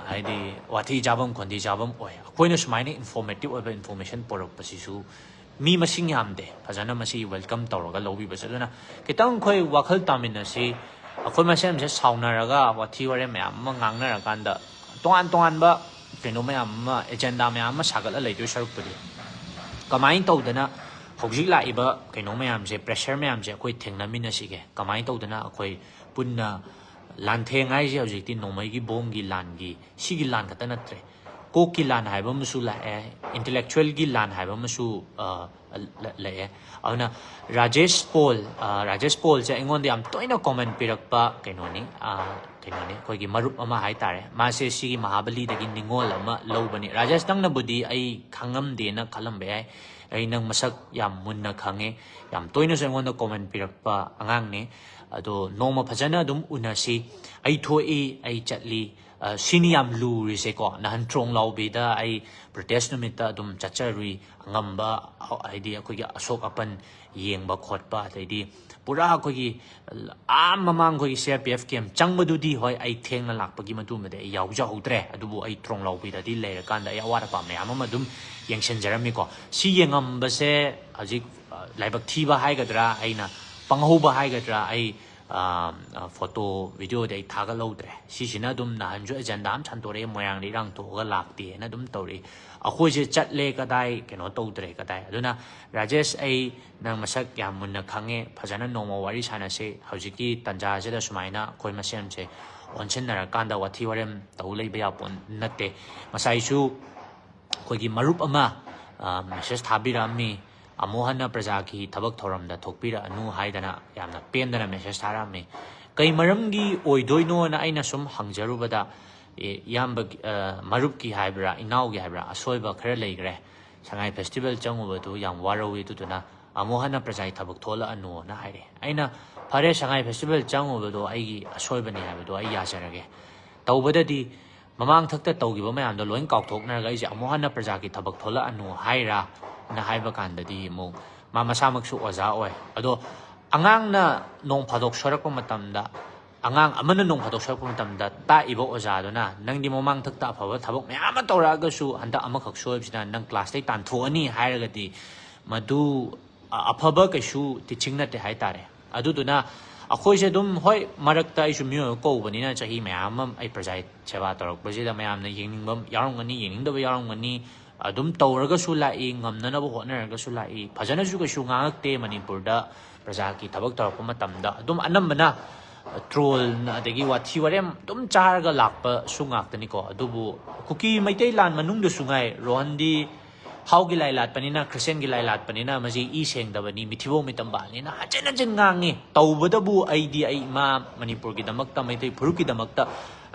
ꯍꯥꯏꯗꯤ ꯋꯥꯊꯤ ꯆꯥꯐꯝ ꯈꯣꯟꯊꯤ ꯆꯥꯐꯝ ꯑꯣꯏ꯫ ꯑꯩꯈꯣꯏꯅ ꯁꯨꯃꯥꯏꯅ ꯏꯟꯐꯣꯔꯃꯦꯇꯤꯞ ꯑꯣꯏꯕ ꯏꯟꯐꯣꯔꯃꯦꯁꯟ ꯄꯨꯔꯛꯄꯁꯤꯁꯨ ꯃꯤ ꯃꯁꯤꯡ ꯌꯥꯝꯗꯦ꯫ ꯐꯖꯅ ꯃꯁꯤ ꯋꯦꯜꯀꯝ ꯇꯧꯔꯒ ꯂꯧꯕꯤꯕꯁꯦ꯫ ꯑꯗꯨꯅ ꯈꯤꯇꯪ ꯑꯩꯈꯣꯏ ꯋꯥꯈꯜ ꯇꯥꯃꯤꯟꯅꯁꯤ꯫ ꯑꯩꯈꯣꯏ ꯃꯁꯦꯟꯁꯦ ꯁꯥꯎꯅꯔꯒ ꯋꯥꯊꯤ ꯋꯥꯔꯦꯝ ꯃꯌꯥꯝ ꯑꯃ ꯉꯥꯡꯅꯔꯀꯥꯟꯗ ꯇꯣꯉꯥꯟ ꯇꯣꯉꯥꯟꯕ ꯀꯩꯅꯣ ꯃꯌꯥꯝ ꯑꯃ, ꯑꯦꯖꯦꯟꯗꯥ ꯃꯌꯥꯝ ꯑꯃ ꯁꯥꯒꯠꯂ ꯂꯩꯗꯣꯏ ꯁꯔꯨꯛꯄꯨꯗꯤ ꯀꯃꯥꯏꯅ ꯇꯧꯗꯅ ꯍꯧꯖꯤꯛ ꯂꯥꯛꯏꯕ ꯀꯩꯅꯣ ꯃꯌꯥꯝꯁꯦ, ꯄ꯭ꯔꯦꯁꯔ ꯃꯌꯥꯝꯁꯦ ꯑꯩꯈꯣꯏ ꯊꯦꯡꯅꯃꯤꯟꯅꯁꯤꯒꯦ? ꯀꯃꯥꯏꯅ ꯇꯧꯗꯅ ꯑꯩꯈꯣꯏ ꯄꯨꯟꯅ ꯂꯥꯟꯊꯦꯡ ꯍꯥꯏꯁꯦ ꯍꯧꯖꯤꯛꯇꯤ ꯅꯣꯡꯃꯩꯒꯤ ꯕꯣꯝꯒꯤ ꯂꯥꯟꯒꯤ, ꯁꯤꯒꯤ ꯂꯥꯟ ꯈꯛꯇ ꯅꯠꯇ꯭ꯔꯦ꯫ ꯀꯣꯛꯀꯤ ꯂꯥꯟ ꯍꯥꯏꯕ ꯑꯃꯁꯨ ꯂꯥꯛꯑꯦ, ꯏꯟꯇꯦꯂꯦꯛꯆꯨꯋꯦꯜꯒꯤ ꯂꯥꯟ ꯍꯥꯏꯕ ꯑꯃꯁꯨ, ꯑ, ꯂ-, ꯂꯩꯑꯦ꯫ ꯑꯗꯨꯅ ꯔꯥꯖꯦꯁ ꯄꯣꯜ, ꯑ, ꯔꯥꯖꯦꯁ ꯄꯣꯜꯁꯦ ꯑꯩꯉꯣꯟꯗ ꯌꯥꯝ ꯇꯣꯏꯅ ꯀꯣꯃꯦꯟ ꯄꯤꯔꯛꯄ ꯀꯩꯅꯣꯅꯤ, ꯑ, ꯀꯩꯅꯣꯅꯤ, ꯑꯩꯈꯣꯏꯒꯤ ꯃꯔꯨꯞ ꯑꯃ ꯍꯥꯏꯇꯥꯔꯦ꯫ ꯃꯥꯁꯦ ꯁꯤꯒꯤ ꯃꯍꯥꯕꯂꯤꯗꯒꯤ ꯅꯤꯉꯣꯜ ꯑꯃ ꯂꯧꯕꯅꯤ꯫ ꯔꯥꯖꯦꯁ, ꯅꯪꯅꯕꯨꯗꯤ ꯑꯩ ꯈꯪꯉꯝꯗꯦꯅ ꯈꯜꯂꯝꯕ ꯌꯥꯏ, ꯑꯩ ꯅꯪ ꯃꯁꯛ ꯌꯥꯝ ꯃꯨꯟꯅ ꯈꯪꯉꯦ, ꯌꯥꯝ ꯇꯣꯏꯅꯁꯨ ꯑꯩꯉꯣꯟꯗ ꯀꯣꯃꯦꯟ ꯄꯤꯔꯛꯄ ꯑꯉꯥꯡꯅꯤ꯫ ꯑꯗꯣ ꯅꯣꯡꯃ ꯐꯖꯅ ꯑꯗꯨꯝ ꯎꯅꯁꯤ꯫ ꯑꯩ ꯊꯣꯛꯏ, ꯑꯩ ꯆꯠꯂꯤ, ꯑ, ꯁꯤꯅꯤ ꯌꯥꯝ ꯂꯨꯔꯤꯁꯦꯀꯣ꯫ ꯅꯍꯥꯟ ꯇ꯭ꯔꯣꯡ ꯂꯥꯎꯕꯤꯗ ꯑꯩ ꯄ꯭ꯔꯣꯇꯦꯁ ꯅꯨꯃꯤꯠꯇ ꯑꯗꯨꯝ ꯆꯠꯆꯔꯨꯏ꯫ ꯑꯉꯝꯕ, ꯍꯥꯏꯗꯤ ꯑꯩꯈꯣꯏꯒꯤ ꯑꯁꯣꯛ ꯑꯄꯟ ꯌꯦꯡꯕ ꯈꯣꯠꯄ, ꯑꯗꯩꯗꯤ ꯄꯨꯔꯥ ꯑꯩꯈꯣꯏꯒꯤ ꯑꯥ ꯃꯃꯥꯡ ꯑꯩꯈꯣꯏꯒꯤ ꯁꯤ ꯑꯥꯔ ꯄꯤ ꯑꯦꯐ ꯀꯦꯝ ꯆꯪꯕꯗꯨꯗꯤ, ꯍꯣꯏ, ꯑꯩ ꯊꯦꯡꯅ ꯂꯥꯛꯄꯒꯤ ꯃꯇꯨꯡꯗꯗꯤ ꯑꯩ ꯌꯥꯎꯖꯍꯧꯗ꯭ꯔꯦ, ꯑꯗꯨꯕꯨ ꯑꯩ ꯇ꯭ꯔꯣꯡꯂꯥꯎꯕꯤꯗꯗꯤ ꯂꯩꯔꯀꯥꯟꯗ ꯑꯩ ꯑꯋꯥꯠ ꯑꯄꯥ ꯃꯌꯥꯝ ꯑꯃ ꯑꯗꯨꯝ ꯌꯦꯡꯁꯤꯟꯖꯔꯝꯃꯤꯀꯣ꯫ ꯁꯤ ꯌꯦꯡꯉꯝꯕꯁꯦ ꯍꯧꯖꯤꯛ, ꯑ, ꯂꯥꯏꯕꯛ ꯊꯤꯕ ꯍꯥꯏꯒꯗ꯭ꯔꯥ, ꯑꯩꯅ ꯄꯪꯍꯧꯕ ꯍꯥꯏꯒꯗ꯭ꯔꯥ, ꯑꯩ, ꯑ, ꯑ, ꯐꯣꯇꯣ ꯚꯤꯗꯤꯑꯣꯗꯤ ꯑꯩ ꯊꯥꯒꯠꯍꯧꯗ꯭ꯔꯦ꯫ ꯁꯤꯁꯤꯅ ꯑꯗꯨꯝ ꯅꯍꯥꯟꯁꯨ ꯑꯦꯖꯦꯟꯗꯥ ꯑꯃ ꯁꯟꯗꯣꯔꯛꯑꯦ, ꯃꯣꯏꯔꯥꯡꯗ ꯏꯔꯥꯡ ꯊꯣꯛꯑꯒ ꯂꯥꯛꯇꯦꯅ ꯑꯗꯨꯝ ꯇꯧꯔꯛꯏ꯫ ꯑꯩꯈꯣꯏꯁꯦ ꯆꯠꯂꯦ ꯀꯗꯥꯏ, ꯀꯩꯅꯣ ꯇꯧꯗ꯭ꯔꯦ ꯀꯗꯥꯏ꯫ ꯑꯗꯨꯅ ꯔꯥꯖꯦꯁ, ꯑꯩ ꯅꯪ ꯃꯁꯛ ꯌꯥꯝ ꯃꯨꯟꯅ ꯈꯪꯉꯦ, ꯐꯖꯅ ꯅꯣꯡꯃ ꯋꯥꯔꯤ ꯁꯥꯟꯅꯁꯦ꯫ ꯍꯧꯖꯤꯛꯀꯤ ꯇꯥꯟꯖꯥꯁꯤꯗ ꯁꯨꯃꯥꯏꯅ ꯑꯩꯈꯣꯏ ꯃꯁꯦꯟꯁꯦ ꯑꯣꯟꯁꯤꯟꯅꯔꯀꯥꯟꯗ ꯋꯥꯊꯤ ꯋꯥꯔꯦꯝ ꯇꯧ ꯂꯩꯕ ꯌꯥꯄꯣꯠ ꯅꯠꯇꯦ꯫ ꯉꯁꯥꯏꯁꯨ ꯑꯩꯈꯣꯏꯒꯤ ꯃꯔꯨꯞ ꯑꯃ, ꯑ, ꯃꯦꯁꯦꯖ ꯊꯥꯕꯤꯔꯛꯑꯝꯃꯤ, "ꯑꯃꯨꯛ ꯍꯟꯅ ꯄ꯭ꯔꯖꯥꯒꯤ ꯊꯕꯛ ꯊꯧꯔꯝꯗ ꯊꯣꯛꯄꯤꯔꯛꯑꯅꯨ" ꯍꯥꯏꯗꯅ ꯌꯥꯝꯅ ꯄꯦꯟꯗꯅ ꯃꯦꯁꯦꯖ ꯊꯥꯔꯛꯑꯝꯃꯤ꯫ ꯀꯩ ꯃꯔꯝꯒꯤ ꯑꯣꯏꯗꯣꯏꯅꯣꯅ ꯑꯩꯅ ꯁꯨꯝ ꯍꯪꯖꯔꯨꯕꯗ, ꯑꯦ, ꯏꯌꯥꯝꯕ, ꯑ, ꯃꯔꯨꯞꯀꯤ ꯍꯥꯏꯕ꯭ꯔꯥ, ꯏꯅꯥꯎꯒꯤ ꯍꯥꯏꯕ꯭ꯔꯥ, ꯑꯁꯣꯏꯕ ꯈꯔ ꯂꯩꯈ꯭ꯔꯦ, ꯁꯉꯥꯏ ꯐꯦꯁꯇꯤꯚꯦꯜ ꯆꯪꯉꯨꯕꯗꯨ ꯌꯥꯝ ꯋꯥꯔꯧꯏ, ꯑꯗꯨꯗꯨꯅ ꯑꯃꯨꯛ ꯍꯟꯅ ꯄ꯭ꯔꯖꯥꯒꯤ ꯊꯕꯛ ꯊꯣꯛꯂꯛꯑꯅꯨꯅ ꯍꯥꯏꯔꯦ꯫ ꯑꯩꯅ, "ꯐꯔꯦ, ꯁꯉꯥꯏ ꯐꯦꯁꯇꯤꯚꯦꯜ ꯆꯪꯉꯨꯕꯗꯣ ꯑꯩꯒꯤ ꯑꯁꯣꯏꯕꯅꯤ ꯍꯥꯏꯕꯗꯣ ꯑꯩ ꯌꯥꯖꯔꯒꯦ꯫ ꯇꯧꯕꯗꯗꯤ ꯃꯃꯥꯡ ꯊꯛꯇ ꯇꯧꯈꯤꯕ ꯃꯌꯥꯝꯗꯣ ꯂꯣꯏ ꯀꯥꯎꯊꯣꯛꯅꯔꯒ ꯑꯩꯁꯦ ꯑꯃꯨꯛ ꯍꯟꯅ ꯄ꯭ꯔꯖꯥꯒꯤ ꯊꯕꯛ ꯊꯣꯛꯂꯛꯑꯅꯨ ꯍꯥꯏꯔꯥ?" ꯅ ꯍꯥꯏꯕ ꯀꯥꯟꯗꯗꯤ ꯑꯃꯨꯛ ꯃꯥ ꯃꯁꯥꯃꯛꯁꯨ ꯑꯣꯖꯥ ꯑꯣꯏ꯫ ꯑꯗꯣ ꯑꯉꯥꯡꯅ ꯅꯣꯡ ꯐꯥꯗꯣꯛ ꯁꯣꯏꯔꯛꯄ ꯃꯇꯝꯗ, ꯑꯉꯥꯡ ꯑꯃꯅ ꯅꯣꯡ ꯐꯥꯗꯣꯛ ꯁꯣꯏꯔꯛꯄ ꯃꯇꯝꯗ ꯇꯥꯛꯏꯕ ꯑꯣꯖꯥꯗꯨꯅ, "ꯅꯪꯗꯤ ꯃꯃꯥꯡ ꯊꯛꯇ ꯑꯐꯕ ꯊꯕꯛ ꯃꯌꯥꯝ ꯑꯃ ꯇꯧꯔꯛꯑꯒꯁꯨ ꯍꯟꯗꯛ ꯑꯃꯈꯛ ꯁꯣꯏꯕꯁꯤꯅ ꯅꯪ ꯀ꯭ꯂꯥꯁꯇꯩ ꯇꯥꯟꯊꯣꯛꯑꯅꯤ" ꯍꯥꯏꯔꯒꯗꯤ ꯃꯗꯨ ꯑ-, ꯑꯐꯕ ꯀꯩꯁꯨ ꯇꯤꯆꯤꯡ ꯅꯠꯇꯦ ꯍꯥꯏꯇꯥꯔꯦ꯫ ꯑꯗꯨꯗꯨꯅ ꯑꯩꯈꯣꯏꯁꯦ ꯑꯗꯨꯝ, ꯍꯣꯏ, ꯃꯔꯛꯇ ꯑꯩꯁꯨ ꯃꯤꯑꯣꯏꯕ ꯀꯧꯕꯅꯤꯅ ꯆꯍꯤ ꯃꯌꯥꯝ ꯑꯃ ꯑꯩ ꯄ꯭ꯔꯖꯥ ꯁꯦꯕꯥ ꯇꯧꯔꯛꯄꯁꯤꯗ ꯃꯌꯥꯝꯅ ꯌꯦꯡꯅꯤꯡꯕ ꯌꯥꯎꯔꯝꯒꯅꯤ, ꯌꯦꯡꯅꯤꯡꯗꯕ ꯌꯥꯎꯔꯝꯒꯅꯤ, ꯑꯗꯨꯝ ꯇꯧꯔꯒꯁꯨ ꯂꯥꯛꯏ, ꯉꯝꯅꯅꯕ ꯍꯣꯠꯅꯔꯒꯁꯨ ꯂꯥꯛꯏ꯫ ꯐꯖꯅꯁꯨ ꯀꯩꯁꯨ ꯉꯥꯡꯉꯛꯇꯦ ꯃꯅꯤꯄꯨꯔꯗ ꯄ꯭ꯔꯖꯥꯒꯤ ꯊꯕꯛ ꯇꯧꯔꯛꯄ ꯃꯇꯝꯗ꯫ ꯑꯗꯨꯝ ꯑꯅꯝꯕꯅ ꯇ꯭ꯔꯣꯜꯅ ꯑꯗꯒꯤ ꯋꯥꯊꯤ ꯋꯥꯔꯦꯝ ꯑꯗꯨꯝ ꯆꯥꯔꯒ ꯂꯥꯛꯄꯁꯨ ꯉꯥꯛꯇꯅꯤꯀꯣ꯫ ꯑꯗꯨꯕꯨ ꯀꯨꯀꯤ ꯃꯩꯇꯩ ꯂꯥꯟ ꯃꯅꯨꯡꯗꯁꯨ ꯉꯥꯏ, ꯔꯣꯍꯟꯗꯤ ꯍꯥꯎꯒꯤ ꯂꯥꯏ ꯂꯥꯠꯄꯅꯤꯅ, ꯈ꯭ꯔꯤꯁꯇꯦꯟꯒꯤ ꯂꯥꯏ ꯂꯥꯠꯄꯅꯤꯅ, ꯃꯁꯤ ꯏ ꯁꯦꯡꯗꯕꯅꯤ, ꯃꯤꯊꯤꯕꯣꯡ ꯃꯤꯇꯝꯕꯥꯜꯅꯤꯅ ꯍꯟꯖꯤꯟ ꯍꯟꯖꯤꯟ ꯉꯥꯡꯉꯤ꯫ ꯇꯧꯕꯗꯕꯨ ꯑꯩꯗꯤ ꯑꯩ ꯏꯃꯥ ꯃꯅꯤꯄꯨꯔꯒꯤꯗꯃꯛꯇ, ꯃꯩꯇꯩ ꯐꯨꯔꯨꯞꯀꯤꯗꯃꯛꯇ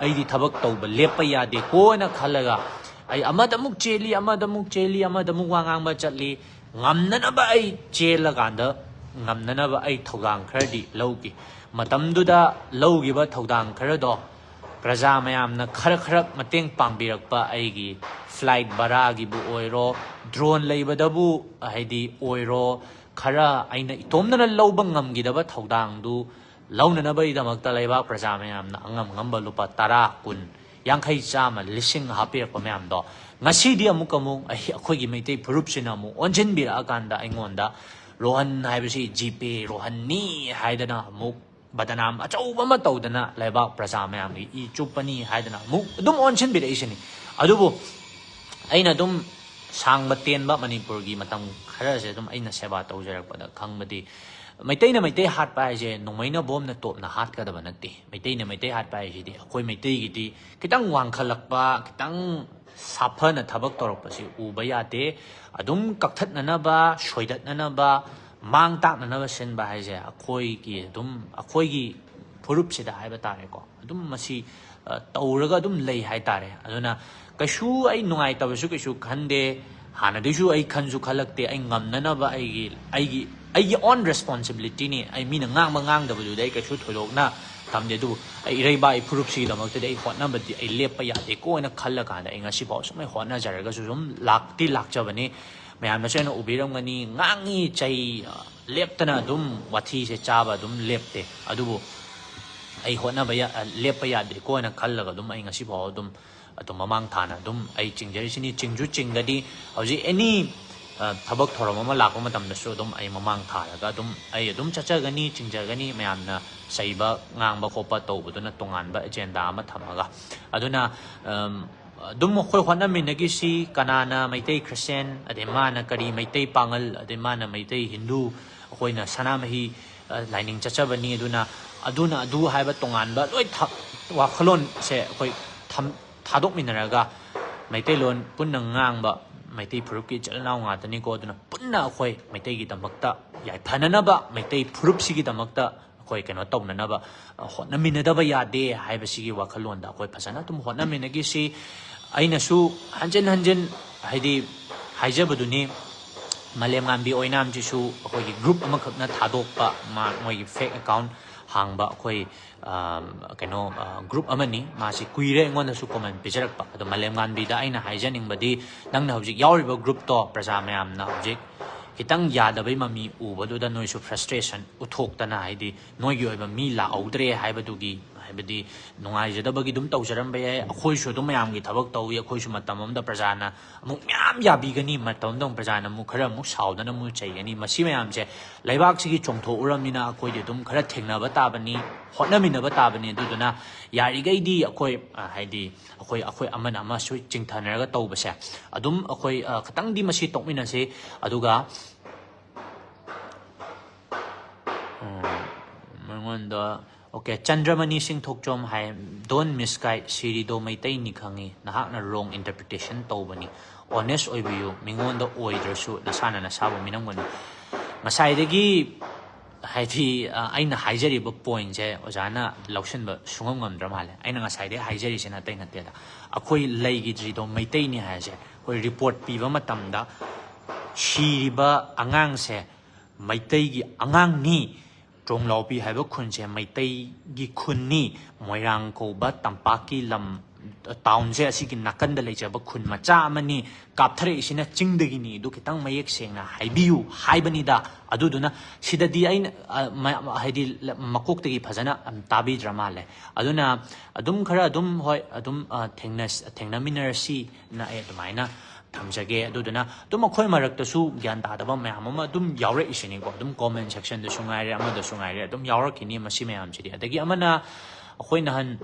ꯑꯩꯗꯤ ꯊꯕꯛ ꯇꯧꯕ ꯂꯦꯞꯄ ꯌꯥꯗꯦꯀꯣꯅ ꯈꯜꯂꯒ ꯑꯩ ꯑꯃꯗ ꯑꯃꯨꯛ ꯆꯦꯜꯂꯤ, ꯑꯃꯗ ꯑꯃꯨꯛ ꯆꯦꯜꯂꯤ, ꯑꯃꯗ ꯑꯃꯨꯛ ꯋꯥ ꯉꯥꯡꯕ ꯆꯠꯂꯤ꯫ ꯉꯝꯅꯅꯕ ꯑꯩ ꯆꯦꯜꯂꯀꯥꯟꯗ ꯉꯝꯅꯅꯕ ꯑꯩ ꯊꯧꯗꯥꯡ ꯈꯔꯗꯤ ꯂꯧꯈꯤ꯫ ꯃꯇꯝꯗꯨꯗ ꯂꯧꯈꯤꯕ ꯊꯧꯗꯥꯡ ꯈꯔꯗꯣ ꯄ꯭ꯔꯖꯥ ꯃꯌꯥꯝꯅ ꯈꯔ ꯈꯔ ꯃꯇꯦꯡ ꯄꯥꯡꯕꯤꯔꯛꯄ, ꯑꯩꯒꯤ ꯐ꯭ꯂꯥꯏꯠ ꯚꯔꯥꯒꯤꯕꯨ ꯑꯣꯏꯔꯣ, ꯗ꯭ꯔꯣꯟ ꯂꯩꯕꯗꯕꯨ ꯍꯥꯏꯗꯤ ꯑꯣꯏꯔꯣ, ꯈꯔ ꯑꯩꯅ ꯏꯇꯣꯝꯗꯅ ꯂꯧꯕ ꯉꯝꯈꯤꯗꯕ ꯊꯧꯗꯥꯡꯗꯨ ꯂꯧꯅꯅꯕꯒꯤꯗꯃꯛꯇ ꯂꯩꯕꯥꯛ ꯄ꯭ꯔꯖꯥ ꯃꯌꯥꯝꯅ ꯑꯉꯝ ꯑꯉꯝꯕ ꯂꯨꯄꯥ ꯇꯔꯥ, ꯀꯨꯟ, ꯌꯥꯡꯈꯩ, ꯆꯥꯝꯃ, ꯂꯤꯁꯤꯡ ꯍꯥꯞꯄꯤꯔꯛꯄ ꯃꯌꯥꯝꯗꯣ ꯉꯁꯤꯗꯤ ꯑꯃꯨꯛ ꯑꯃꯨꯛ ꯑꯩ-, ꯑꯩꯈꯣꯏꯒꯤ ꯃꯩꯇꯩ ꯐꯨꯔꯨꯞꯁꯤꯅ ꯑꯃꯨꯛ ꯑꯣꯟꯁꯤꯟꯕꯤꯔꯛꯑꯀꯥꯟꯗ ꯑꯩꯉꯣꯟꯗ ꯔꯣꯍꯟ ꯍꯥꯏꯕꯁꯤ ꯖꯤꯄꯦ ꯔꯣꯍꯟꯅꯤ ꯍꯥꯏꯗꯅ ꯑꯃꯨꯛ ꯕꯗꯅꯥꯝ ꯑꯆꯧꯕ ꯑꯃ ꯇꯧꯗꯅ ꯂꯩꯕꯥꯛ ꯄ꯭ꯔꯖꯥ ꯃꯌꯥꯝꯒꯤ ꯏ ꯆꯨꯞꯄꯅꯤ ꯍꯥꯏꯗꯅ ꯑꯃꯨꯛ ꯑꯗꯨꯝ ꯑꯣꯟꯁꯤꯟꯕꯤꯔꯛꯏꯁꯤꯅꯤ꯫ ꯑꯗꯨꯕꯨ ꯑꯩꯅ ꯑꯗꯨꯝ ꯁꯥꯡꯕ ꯇꯦꯟꯕ ꯃꯅꯤꯄꯨꯔꯒꯤ ꯃꯇꯝ ꯈꯔꯁꯦ ꯑꯗꯨꯝ ꯑꯩꯅ ꯁꯦꯕꯥ ꯇꯧꯖꯔꯛꯄꯗ ꯈꯪꯕꯗꯤ, ꯃꯩꯇꯩꯅ ꯃꯩꯇꯩ ꯍꯥꯠꯄ ꯍꯥꯏꯁꯦ ꯅꯣꯡꯃꯩꯅ ꯕꯣꯝꯅ ꯇꯣꯞꯅ ꯍꯥꯠꯀꯗꯕ ꯅꯠꯇꯦ꯫ ꯃꯩꯇꯩꯅ ꯃꯩꯇꯩ ꯍꯥꯠꯄ ꯍꯥꯏꯁꯤꯗꯤ ꯑꯩꯈꯣꯏ ꯃꯩꯇꯩꯒꯤꯗꯤ ꯈꯤꯇꯪ ꯋꯥꯡꯈꯠꯂꯛꯄ, ꯈꯤꯇꯪ ꯁꯥꯐꯅ ꯊꯕꯛ ꯇꯧꯔꯛꯄꯁꯤ ꯎꯕ ꯌꯥꯗꯦ꯫ ꯑꯗꯨꯝ ꯀꯛꯊꯠꯅꯅꯕ, ꯁꯣꯏꯗꯠꯅꯅꯕ, ꯃꯥꯡ ꯇꯥꯛꯅꯅꯕ ꯁꯤꯟꯕ ꯍꯥꯏꯁꯦ ꯑꯩꯈꯣꯏꯒꯤ ꯑꯗꯨꯝ, ꯑꯩꯈꯣꯏꯒꯤ ꯐꯨꯔꯨꯞꯁꯤꯗ ꯍꯥꯏꯕ ꯇꯥꯔꯦꯀꯣ, ꯑꯗꯨꯝ ꯃꯁꯤ, ꯑ, ꯇꯧꯔꯒ ꯑꯗꯨꯝ ꯂꯩ ꯍꯥꯏ ꯇꯥꯔꯦ꯫ ꯑꯗꯨꯅ ꯀꯩꯁꯨ ꯑꯩ ꯅꯨꯡꯉꯥꯏꯇꯕꯁꯨ ꯀꯩꯁꯨ ꯈꯟꯗꯦ꯫ ꯍꯥꯟꯅꯗꯒꯤꯁꯨ ꯑꯩ ꯈꯟꯁꯨ ꯈꯜꯂꯛꯇꯦ꯫ ꯑꯩ ꯉꯝꯅꯅꯕ ꯑꯩꯒꯤ, ꯑꯩꯒꯤ, ꯑꯩꯒꯤ own responsibilityꯅꯤ꯫ ꯑꯩ ꯃꯤꯅ ꯉꯥꯡꯕ ꯉꯥꯡꯗꯕꯗꯨꯗꯤ ꯑꯩ ꯀꯩꯁꯨ ꯊꯣꯏꯗꯣꯛꯅ ꯊꯝꯗꯦ꯫ ꯑꯗꯨꯕꯨ ꯑꯩ ꯏꯔꯩꯕꯥꯛ, ꯑꯩ ꯐꯨꯔꯨꯞꯁꯤꯒꯤꯗꯃꯛꯇꯗꯤ ꯑꯩ ꯍꯣꯠꯅꯕꯗꯤ ꯑꯩ ꯂꯦꯞꯄ ꯌꯥꯗꯦꯀꯣ ꯍꯥꯏꯅ ꯈꯜꯂꯀꯥꯟꯗ ꯑꯩ ꯉꯁꯤꯐꯥꯎ ꯁꯨꯝ ꯑꯩ ꯍꯣꯠꯅꯖꯔꯒꯁꯨ ꯁꯨꯝ ꯂꯥꯛꯇꯤ ꯂꯥꯛꯆꯕꯅꯤ꯫ ꯃꯌꯥꯝꯅꯁꯨ ꯑꯩꯅ ꯎꯕꯤꯔꯝꯒꯅꯤ, ꯉꯥꯡꯉꯤ ꯆꯩ, ꯑ, ꯂꯦꯞꯇꯅ ꯑꯗꯨꯝ ꯋꯥꯊꯤꯁꯦ ꯆꯥꯕ ꯑꯗꯨꯝ ꯂꯦꯞꯇꯦ꯫ ꯑꯗꯨꯕꯨ ꯑꯩ ꯍꯣꯠꯅꯕ ꯌꯥ-, ꯑ, ꯂꯦꯞꯄ ꯌꯥꯗꯦꯀꯣ ꯍꯥꯏꯅ ꯈꯜꯂꯒ ꯑꯗꯨꯝ ꯑꯩ ꯉꯁꯤꯐꯥꯎ ꯑꯗꯨꯝ, ꯑꯗꯨꯝ ꯃꯃꯥꯡ ꯊꯥꯅ ꯑꯗꯨꯝ ꯑꯩ ꯆꯤꯡꯖꯔꯤꯁꯤꯅꯤ꯫ ꯆꯤꯡꯁꯨ ꯆꯤꯡꯒꯅꯤ꯫ ꯍꯧꯖꯤꯛ any, ꯑ, ꯊꯕꯛ ꯊꯧꯔꯝ ꯑꯃ ꯂꯥꯛꯄ ꯃꯇꯝꯗꯁꯨ ꯑꯗꯨꯝ ꯑꯩ ꯃꯃꯥꯡ ꯊꯥꯔꯒ ꯑꯗꯨꯝ ꯑꯩ ꯑꯗꯨꯝ ꯆꯠꯆꯒꯅꯤ, ꯆꯤꯡꯖꯒꯅꯤ꯫ ꯃꯌꯥꯝꯅ ꯆꯩꯕ, ꯉꯥꯡꯕ ꯈꯣꯠꯄ ꯇꯧꯕꯗꯨꯅ ꯇꯣꯉꯥꯟꯕ agenda ꯑꯃ ꯊꯝꯃꯒ꯫ ꯑꯗꯨꯅ, ꯑꯝ, ꯑꯗꯨꯝ ꯑꯩꯈꯣꯏ ꯍꯣꯠꯅꯃꯤꯟꯅꯈꯤꯁꯤ꯫ ꯀꯅꯥꯅ ꯃꯩꯇꯩ ꯈ꯭ꯔꯤꯁꯇꯤꯌꯥꯟ, ꯑꯗꯩ ꯃꯥꯅ ꯀꯔꯤ ꯃꯩꯇꯩ ꯄꯥꯉꯜ, ꯑꯗꯩ ꯃꯥꯅ ꯃꯩꯇꯩ ꯍꯤꯟꯗꯨ, ꯑꯩꯈꯣꯏꯅ ꯁꯅꯥꯃꯍꯤ, ꯑ, ꯂꯥꯏꯅꯤꯡ ꯆꯠꯆꯕꯅꯤ꯫ ꯑꯗꯨꯅ ꯑꯗꯨꯅ ꯑꯗꯨ ꯍꯥꯏꯕ ꯇꯣꯉꯥꯟꯕ ꯂꯣꯏ ꯊ-, ꯋꯥꯈꯜꯂꯣꯟꯁꯦ ꯑꯩꯈꯣꯏ ꯊꯝ-, ꯊꯥꯗꯣꯛꯃꯤꯟꯅꯔꯒ ꯃꯩꯇꯩꯂꯣꯟ ꯄꯨꯟꯅ ꯉꯥꯡꯕ ꯃꯩꯇꯩ ꯐꯨꯔꯨꯞꯀꯤ ꯏꯆꯤꯜ ꯏꯅꯥꯎ ꯉꯥꯛꯇꯅꯤꯀꯣ꯫ ꯑꯗꯨꯅ ꯄꯨꯟꯅ ꯑꯩꯈꯣꯏ ꯃꯩꯇꯩꯒꯤꯗꯃꯛꯇ ꯌꯥꯏꯐꯅꯅꯕ, ꯃꯩꯇꯩ ꯐꯨꯔꯨꯞꯁꯤꯒꯤꯗꯃꯛꯇ ꯑꯩꯈꯣꯏ ꯀꯩꯅꯣ ꯇꯧꯅꯅꯕ, ꯑ, ꯍꯣꯠꯅꯃꯤꯟꯅꯗꯕ ꯌꯥꯗꯦ ꯍꯥꯏꯕꯁꯤꯒꯤ ꯋꯥꯈꯜꯂꯣꯟꯗ ꯑꯩꯈꯣꯏ ꯐꯖꯅ ꯑꯗꯨꯝ ꯍꯣꯠꯅꯃꯤꯟꯅꯈꯤꯁꯤ꯫ ꯑꯩꯅꯁꯨ ꯍꯟꯖꯤꯟ ꯍꯟꯖꯤꯟ ꯍꯥꯏꯗꯤ ꯍꯥꯏꯖꯕꯗꯨꯅꯤ, ꯃꯥꯂꯦꯝꯉꯥꯟꯕꯤ ꯑꯣꯏꯅꯥꯝꯁꯤꯁꯨ ꯑꯩꯈꯣꯏꯒꯤ group ꯑꯃꯈꯛꯅ ꯊꯥꯗꯣꯛꯄ, ꯃꯥ, ꯃꯣꯏꯒꯤ fake account ꯍꯥꯡꯕ ꯑꯩꯈꯣꯏ, ꯑ, ꯀꯩꯅꯣ, ꯑ, group ꯑꯃꯅꯤ꯫ ꯃꯥꯁꯤ ꯀꯨꯏꯔꯦ ꯑꯩꯉꯣꯟꯗꯁꯨ comment ꯄꯤꯖꯔꯛꯄ꯫ ꯑꯗꯣ ꯃꯥꯂꯦꯝꯉꯥꯟꯕꯤꯗ ꯑꯩꯅ ꯍꯥꯏꯖꯅꯤꯡꯕꯗꯤ, ꯅꯪꯅ ꯍꯧꯖꯤꯛ ꯌꯥꯎꯔꯤꯕ groupꯇꯣ ꯄ꯭ꯔꯖꯥ ꯃꯌꯥꯝꯅ ꯍꯧꯖꯤꯛ ꯈꯤꯇꯪ ꯌꯥꯗꯕꯩ ꯃꯃꯤ ꯎꯕꯗꯨꯗ ꯅꯣꯏꯁꯨ frustration ꯎꯠꯊꯣꯛꯇꯅ, ꯍꯥꯏꯗꯤ ꯅꯣꯏꯒꯤ ꯑꯣꯏꯕ ꯃꯤ ꯂꯥꯛꯍꯧꯗ꯭ꯔꯦ ꯍꯥꯏꯕꯗꯨꯒꯤ, ꯍꯥꯏꯕꯗꯤ ꯅꯨꯡꯉꯥꯏꯖꯗꯕꯒꯤ ꯑꯗꯨꯝ ꯇꯧꯖꯔꯝꯕ ꯌꯥꯏ꯫ ꯑꯩꯈꯣꯏꯁꯨ ꯑꯗꯨꯝ ꯃꯌꯥꯝꯒꯤ ꯊꯕꯛ ꯇꯧꯏ꯫ ꯑꯩꯈꯣꯏꯁꯨ ꯃꯇꯝ ꯑꯃꯗ ꯄ꯭ꯔꯖꯥꯅ ꯑꯃꯨꯛ ꯃꯌꯥꯝ ꯌꯥꯕꯤꯒꯅꯤ, ꯃꯇꯝ ꯑꯃꯗ ꯑꯃꯨꯛ ꯄ꯭ꯔꯖꯥꯅ ꯑꯃꯨꯛ ꯈꯔ ꯑꯃꯨꯛ ꯁꯥꯎꯗꯅ ꯑꯃꯨꯛ ꯆꯩꯒꯅꯤ꯫ ꯃꯁꯤ ꯃꯌꯥꯝꯁꯦ ꯂꯩꯕꯥꯛꯁꯤꯒꯤ ꯆꯣꯡꯊꯣꯛꯎꯔꯕꯅꯤꯅ ꯑꯩꯈꯣꯏꯗꯤ ꯑꯗꯨꯝ ꯈꯔ ꯊꯦꯡꯅꯕ ꯇꯥꯕꯅꯤ, ꯍꯣꯠꯅꯃꯤꯟꯅꯕ ꯇꯥꯕꯅꯤ꯫ ꯑꯗꯨꯗꯨꯅ ꯌꯥꯔꯤꯈꯩꯗꯤ ꯑꯩꯈꯣꯏ, ꯑ, ꯍꯥꯏꯗꯤ ꯑꯩꯈꯣꯏ, ꯑꯩꯈꯣꯏ ꯑꯃꯅ ꯑꯃꯁꯨ ꯆꯤꯡꯊꯅꯔꯒ ꯇꯧꯕꯁꯦ ꯑꯗꯨꯝ ꯑꯩꯈꯣꯏ, ꯑ, ꯈꯤꯇꯪꯗꯤ ꯃꯁꯤ ꯇꯣꯛꯃꯤꯟꯅꯁꯤ꯫ ꯑꯗꯨꯒ, ꯎꯝ, ꯃꯉꯣꯟꯗ, okay, ꯆꯟꯗ꯭ꯔꯃꯅꯤ ꯁꯤꯡꯊꯣꯛꯆꯣꯝ ꯍꯥꯏ, "Don't misguide, ꯁꯤꯔꯤꯗꯣ ꯃꯩꯇꯩꯅꯤ ꯈꯪꯉꯤ, ꯅꯍꯥꯛꯅ wrong interpretation ꯇꯧꯕꯅꯤ꯫ Honest ꯑꯣꯏꯕꯤꯌꯨ, ꯃꯤꯉꯣꯟꯗ ꯑꯣꯏꯗ꯭ꯔꯁꯨ ꯅꯁꯥꯅ ꯅꯁꯥꯕꯨ ꯃꯤꯅꯝꯒꯅꯨ"꯫ ꯉꯁꯥꯏꯗꯒꯤ, ꯍꯥꯏꯗꯤ, ꯑ, ꯑꯩꯅ ꯍꯥꯏꯖꯔꯤꯕ pointꯁꯦ ꯑꯣꯖꯥꯅ ꯂꯧꯁꯤꯟꯕ ꯁꯨꯡꯉꯝ ꯉꯝꯗ꯭ꯔ ꯃꯥꯜꯂꯦ꯫ ꯑꯩꯅ ꯉꯁꯥꯏꯗꯒꯤ ꯍꯥꯏꯖꯔꯤꯁꯤꯅ ꯑꯇꯩ ꯅꯠꯇꯦꯗ, ꯑꯩꯈꯣꯏ ꯂꯩꯈꯤꯗ꯭ꯔꯤꯗꯣ ꯃꯩꯇꯩꯅꯤ ꯍꯥꯏꯁꯦ꯫ ꯑꯩꯈꯣꯏ report ꯄꯤꯕ ꯃꯇꯝꯗ ꯁꯤꯔꯤꯕ ꯑꯉꯥꯡꯁꯦ ꯃꯩꯇꯩꯒꯤ ꯑꯉꯥꯡꯅꯤ, ꯇ꯭ꯔꯣꯡꯂꯥꯎꯄꯤ ꯍꯥꯏꯕ ꯈꯨꯟꯁꯦ ꯃꯩꯇꯩꯒꯤ ꯈꯨꯟꯅꯤ, ꯃꯣꯏꯔꯥꯡ ꯀꯧꯕ ꯇꯝꯄꯥꯛꯀꯤ ꯂꯝ, townꯁꯦ ꯑꯁꯤꯒꯤ ꯅꯥꯀꯟꯗ ꯂꯩꯖꯕ ꯈꯨꯟ ꯃꯆꯥ ꯑꯃꯅꯤ, ꯀꯥꯞꯊꯔꯛꯏꯁꯤꯅ ꯆꯤꯡꯗꯒꯤꯅꯤ, ꯑꯗꯨ ꯈꯤꯇꯪ ꯃꯌꯦꯛ ꯁꯦꯡꯅ ꯍꯥꯏꯕꯤꯌꯨ ꯍꯥꯏꯕꯅꯤꯗ꯫ ꯑꯗꯨꯗꯨꯅ ꯁꯤꯗꯗꯤ ꯑꯩꯅ, ꯑ, ꯃ-, ꯍꯥꯏꯗꯤ, ꯂ-, ꯃꯀꯣꯛꯇꯒꯤ ꯐꯖꯅ, ꯑꯝ, ꯇꯥꯕꯤꯗ꯭ꯔ ꯃꯥꯜꯂꯦ꯫ ꯑꯗꯨꯅ ꯑꯗꯨꯝ ꯈꯔ ꯑꯗꯨꯝ, ꯍꯣꯏ, ꯑꯗꯨꯝ, ꯑ, ꯊꯦꯡꯅꯁ-, ꯊꯦꯡꯅꯃꯤꯟꯅꯔꯁꯤꯅ ꯑꯩ ꯑꯗꯨꯃꯥꯏꯅ ꯊꯝꯖꯒꯦ꯫ ꯑꯗꯨꯗꯨꯅ ꯑꯗꯨꯝ ꯑꯩꯈꯣꯏ ꯃꯔꯛꯇꯁꯨ ꯒ꯭ꯌꯥꯟ ꯇꯥꯗꯕ ꯃꯌꯥꯝ ꯑꯃ ꯑꯗꯨꯝ ꯌꯥꯎꯔꯛꯏꯁꯤꯅꯤꯀꯣ, ꯑꯗꯨꯝ comment sectionꯗꯁꯨ ꯉꯥꯏꯔꯦ, ꯑꯃꯗꯁꯨ ꯉꯥꯏꯔꯦ, ꯑꯗꯨꯝ ꯌꯥꯎꯔꯛꯈꯤꯅꯤ ꯃꯁꯤ ꯃꯌꯥꯝꯁꯤꯗꯤ꯫ ꯑꯗꯒꯤ ꯑꯃꯅ, ꯑꯩꯈꯣꯏ ꯅꯍꯥꯟ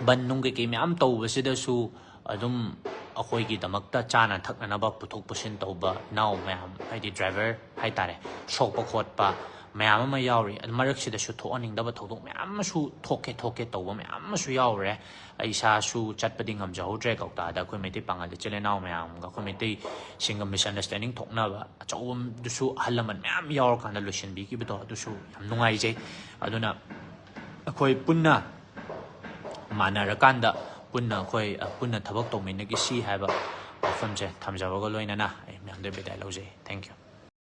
ꯕꯟ ꯅꯨꯡ ꯀꯩꯀꯩ ꯃꯌꯥꯝ ꯇꯧꯕꯁꯤꯗꯁꯨ ꯑꯗꯨꯝ ꯑꯩꯈꯣꯏꯒꯤꯗꯃꯛꯇ ꯆꯥꯅ ꯊꯛꯅꯅꯕ ꯄꯨꯊꯣꯛ ꯄꯨꯁꯤꯟ ꯇꯧꯕ ꯏꯅꯥꯎ ꯃꯌꯥꯝ, ꯍꯥꯏꯗꯤ driver ꯍꯥꯏꯇꯥꯔꯦ, ꯁꯣꯛꯄ ꯈꯣꯠꯄ ꯃꯌꯥꯝ ꯑꯃ ꯌꯥꯎꯔꯤ꯫ ꯑꯗꯨ ꯃꯔꯛꯁꯤꯗꯁꯨ ꯊꯣꯛꯍꯟꯅꯤꯡꯗꯕ ꯊꯧꯗꯣꯛ ꯃꯌꯥꯝ ꯑꯃꯁꯨ ꯊꯣꯛꯀꯦ ꯊꯣꯛꯀꯦ ꯇꯧꯕ ꯃꯌꯥꯝ ꯑꯃꯁꯨ ꯌꯥꯎꯔꯦ꯫ ꯑꯩ ꯏꯁꯥꯁꯨ ꯆꯠꯄꯗꯤ ꯉꯝꯖꯍꯧꯗ꯭ꯔꯦ ꯀꯧꯇꯥꯗ, ꯑꯩꯈꯣꯏ ꯃꯩꯇꯩ ꯄꯥꯉꯜ ꯏꯆꯤꯜ ꯏꯅꯥꯎ ꯃꯌꯥꯝꯒ, ꯑꯩꯈꯣꯏ ꯃꯩꯇꯩꯁꯤꯡꯒ misunderstanding ꯊꯣꯛꯅꯕ ꯑꯆꯧꯕꯗꯨꯁꯨ ꯑꯍꯜ ꯂꯃꯟ ꯃꯌꯥꯝ ꯌꯥꯎꯔꯀꯥꯟꯗ ꯂꯣꯏꯁꯤꯟꯕꯤꯈꯤꯕꯗꯣ, ꯑꯗꯨꯁꯨ ꯌꯥꯝ ꯅꯨꯡꯉꯥꯏꯖꯩ꯫ ꯑꯗꯨꯅ ꯑꯩꯈꯣꯏ ꯄꯨꯟꯅ ꯃꯥꯟꯅꯔꯀꯥꯟꯗ ꯄꯨꯟꯅ ꯑꯩꯈꯣꯏ, ꯑ, ꯄꯨꯟꯅ ꯊꯕꯛ ꯇꯧꯃꯤꯟꯅꯈꯤꯁꯤ ꯍꯥꯏꯕ ꯋꯥꯐꯝꯁꯦ ꯊꯝꯖꯕꯒ ꯂꯣꯏꯅꯅ ꯑꯩ ꯃꯌꯥꯝꯗ ꯕꯤꯗꯥꯏ ꯂꯧꯖꯩ꯫ Thank you꯫